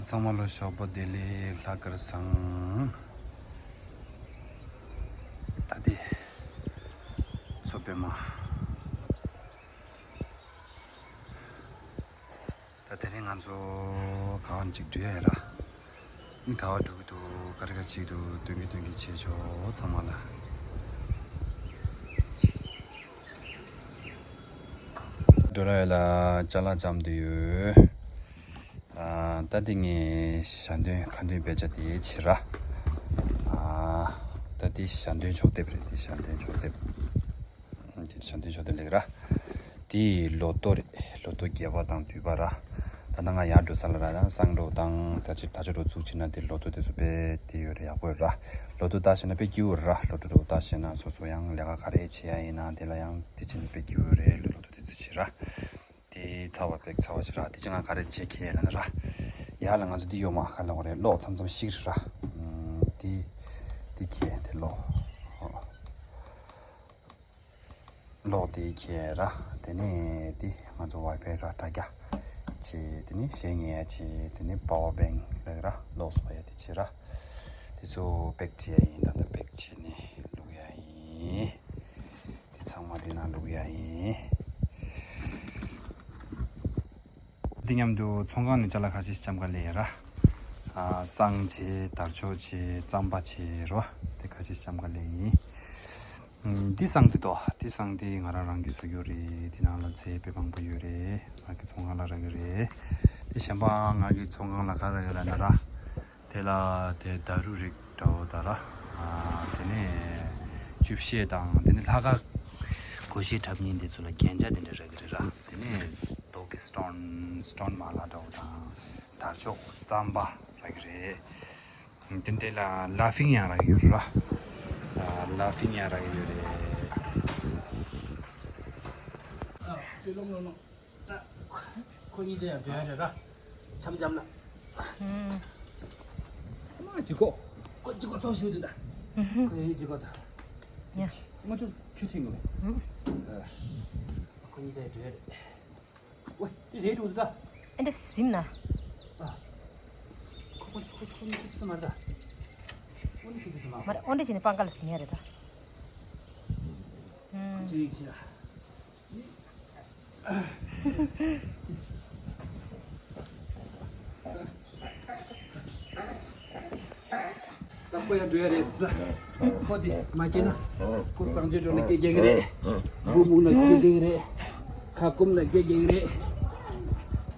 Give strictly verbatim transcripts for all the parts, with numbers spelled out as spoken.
ཚང་མ་ལ་ཞོགས་པ་བདེ་ལེགས། ལྷག་དཀར་བཟང་། ད་ལྟ་མཚོ་པདྨ། ད་དེ་རིང་ང་ཚོ་ག་བ་ཅིག་འགྲོ་ཡ་ཡོད་ར། ཨིན། ག་བ་འགྲོ་གི་འདུག་ག་རེ་ག་བྱེད་ཀྱི་འདུག་སྟོན་གི་སྟོན་གི་བྱེད་ཆོག་ཚང་མ་ལ། འགྲོ་ལ་ཡོད་ལ་ཅ་ལག་ཙམ་དུ་ཡོད། ཨ། ད་འདི་ངས་ཞལ་འདོན་ཁ་འདོན་དཔེ་ཆ་དེ་བྱེད་ར། ཨ། ད་འདི་ཞལ་འདོན་ཕྱོགས་དེབ་རེད། འདི་ཞལ་འདོན་ཕྱོགས་དེབ། འདི་ཞལ་འདོན་ཕྱོགས་དེབ་ལེགས་ར། འདི་ལོ་ཐོ་རེད། ལོ་ཐོ་བརྒྱད་པ་དང་བདུན་པ་ར། ད་ལྟ་ང་ཡར་འགྲོ་ས་ལ་ར། ཡང་སང་འགྲོ་དང་ད་ཅི་ད་ཆ་འགྲོ་ཚུགས་ཕྱིན་ན་འདི་ལོ་ཐོ་དེ་ཚོ་དཔེ་དེ་ཡོད་རེད། ཡག་པོ་ཡོད་ར། ལོ་ཐོ་ལྟ་ཤེས་ན་དཔེ་སྐྱིད་པོ་ར། ལོ་ཐོ་འགྲོ་ལྟ་ཤེས་ན་སོ་སོ་ཡང་ལས་ཀ་ག་རེ་བྱེད་ཡ་ཡིན་ན་དེ་ལ་ཡང་དེ་བྱས་ན་དཔེ་སྐྱིད་པོ་རེད། ལོ་ཐོ་དེ་ཚོ་བྱེད་ར། དེ་ཚ་བ་པེག་ཚ་བ་ཞིག་ར། དེ་ཅི་ང་ག་རེ་བྱེད་ཁྱེད་ལ་ན་ར། ཡར་ལ་ང་ཚོ་འདི་ཡོད་མ་ག་ལ་འོ་རེད། གློག་མཚམས་མཚམས་ཤིག་ར། ཨམ། དེ་དེ་ཁྱེད་དེ་གློག་གློག་དེ་ཁྱེད་ར། དེ་ནས་དེ་ང་ཚོ་ཝའི་ཕའི་ར་དྲ་རྒྱ་བྱེད། དེ་ནས་གཞས་ཉན་ཡ་བྱེད། དེ་ནས་པ་ཝར་བེང་ལ་ར་གློག་གསོག་ཡ་དེ་བྱེད་ར། དེ་ཚོ་པེག་བྱེད་ཡ་ཡིན། ད་ལྟ་པེག་བྱས་ནས་བླུག་ཡ་ཡིན། དེ་ཚང་མ་དེ་ནང་བླུག་ཡ་ཡིན། དེ་མཉམ་དུ་ཚོང་ཁང་ནས་ཅ་ལག་ཁ་ཤས་ཤིག་ལྕམ་ཀ་ལེན་ཡ་ར། ཨ། བསང་བྱས། དར་ལྕོག་བྱས། རྩམ་པ་བྱས་རོ། དེ་ཁ་ཤས་ཤིག་ལྕམ་ཀ་ལེན་ཡིན། ཨམ། འདི་བསང་དེ་དོ། འདི་བསང་དེ་ང་རང་རང་གིས་བཟོ་རྒྱུ་རེད། དེ་ནང་ལ་རྫས་དཔེ་མང་པོ་ཡོད་རེད། ང་གི་ཚོང་ཁང་ལ་རག་གི་རེད། དེ་གཞན་པ་ང་གི་ཚོང་ཁང་ལ་ག་རེ་རག་ཡོད་ལབ་ན་ར། དེ་ལ་དེ་ད་རུ་རིགས་འདྲ་བོ་ད་ར། ཨ། དེ་ནས་བཅུ་བཤད་དང་། དེ་ནས་ལྷ་ཁང་གོས་ཤིག་འཁྲབ་མཁན་དེ་ཚོ་ལ་རྒྱན་ཆ་དེ་འདྲ་རག་གི་རེད་ར། དེ་ནས་རྡོ་གི་སི་ཊོན། སི་ཊོན་མ་ལག་འདྲ་བོ་དང་། དར་ལྕོག་རྩམ་པ་རག་གི་རེད། དེ་འདྲ་ལ་ལ་ཕིང་ཡང་རག་གི་ཡོད་ར། ཨ། ལ་ཕིང་ཡང་རག་གི་ཡོད་རེད། ཨ། ཅི་ལོང་ལོང་ལོང་། ད་ཁོ་གཉིས་ཀྱི་ཡང་འབྲེལ་ཡོད་རེད་ར། འཆམ་འཆམ་ན། ཨུམ། མ་ཅི་གོ། ཁོ་ཅི་གོ་ཚོགས་ཞུ་དུ་ད། ཨུ་ཧུ། ཁོ་ཡི་ཅི་གོ་ད། ཡ། ང་ཚོ་ཁྱོད་ཐེངས་གོ། ཨུམ། ཨ། ཁོ་གཉིས་ཀྱི་ཡང་འབྲེལ་ཡོད་རེད། ཝེ། དེ་རེད་འདུག་ད། ཨེ་འདྲ་ཟིན་ན། ཨ། ཁོ་ཁོ་ཁོ་ཁོ་ནི་ཁྱི་ཁྱི་མ་རེད་ད། ཁོ་ནི་ཁྱི་ཁྱི་མ། མ་རེད། འོ་འདྲ་བྱས་ནས་སྤང་ཁ་ལ་ཟིན་ཡ་རེད་ད། ཨུམ། ཅི་ཡིག་ཅི་ཡ། ད་ཁོ་ཡང་འགྲོ་ཡ་རེད་ཟེར། ཁོ་དེ་མ་སྐྱེས་ན། ཁོ་གསང་སྤྱོད་འགྲོ་ན་སྐྱེ་རྒྱུ་རེད། སྦུག་སྦུག་ན་སྐྱེ་རྒྱུ་རེད། ཁ་སྐོམ་ན་སྐྱེ་རྒྱུ་རེད།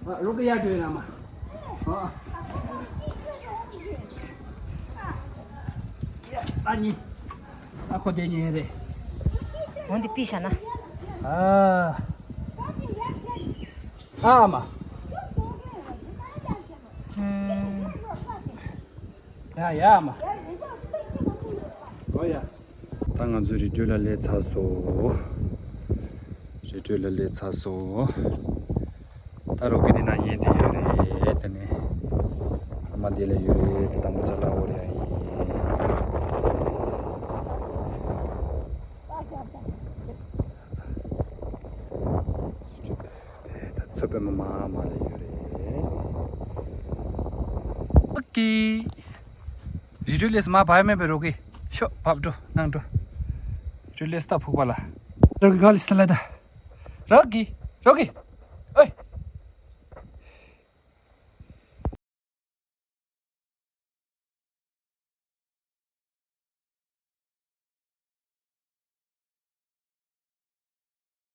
ཨ། རོགས་ཀྱི་ཡར་འགྲོ་ཡ་ན་མ། ཨ། ཨ་ནི། ཨ་ཁོ་དེ་ཉེ་རེད། འོན་ཏེ་པི་ཤ་ན། ཨ། ཨ་མ། ཨུམ། ཡ་ཡ་མ། ཨོ་ཡ། ད་ང་ཚོ་རི་ཁྲོད་ལ་སླེབས་ཚར་སོང་། རི་ཁྲོད་ལ་སླེབས་ཚར་སོང་། ད་རོགས་ཀྱི་འདི་ན་ཉལ་བསྡད་ཡོད་རེད། དེ་ནས་ཨ་མ་འདི་ལ་ཡོད་རེད། དེ་དང་པོ་ཅ་ལག་འོར་ཡ་ཡིན། དེ་ད་མཚོ་པདྨ་མ་མ་ལ་ཡོད་རེད། ཨོ་ཀེ། རི་ཁྲོད་ལས་མ་བབས་མེད་པའི་རོགས་ཀྱི། ཤོག་བབས་འགྲོ་ནང་འགྲོ། རི་ཁྲོད་ལས་ད་ཕུག་པ་ལ། རོགས་ཀྱི་ག་ལ་སི་ལ་ད། རོགས་ཀྱི། རོགས་ཀྱི། ཨོའི།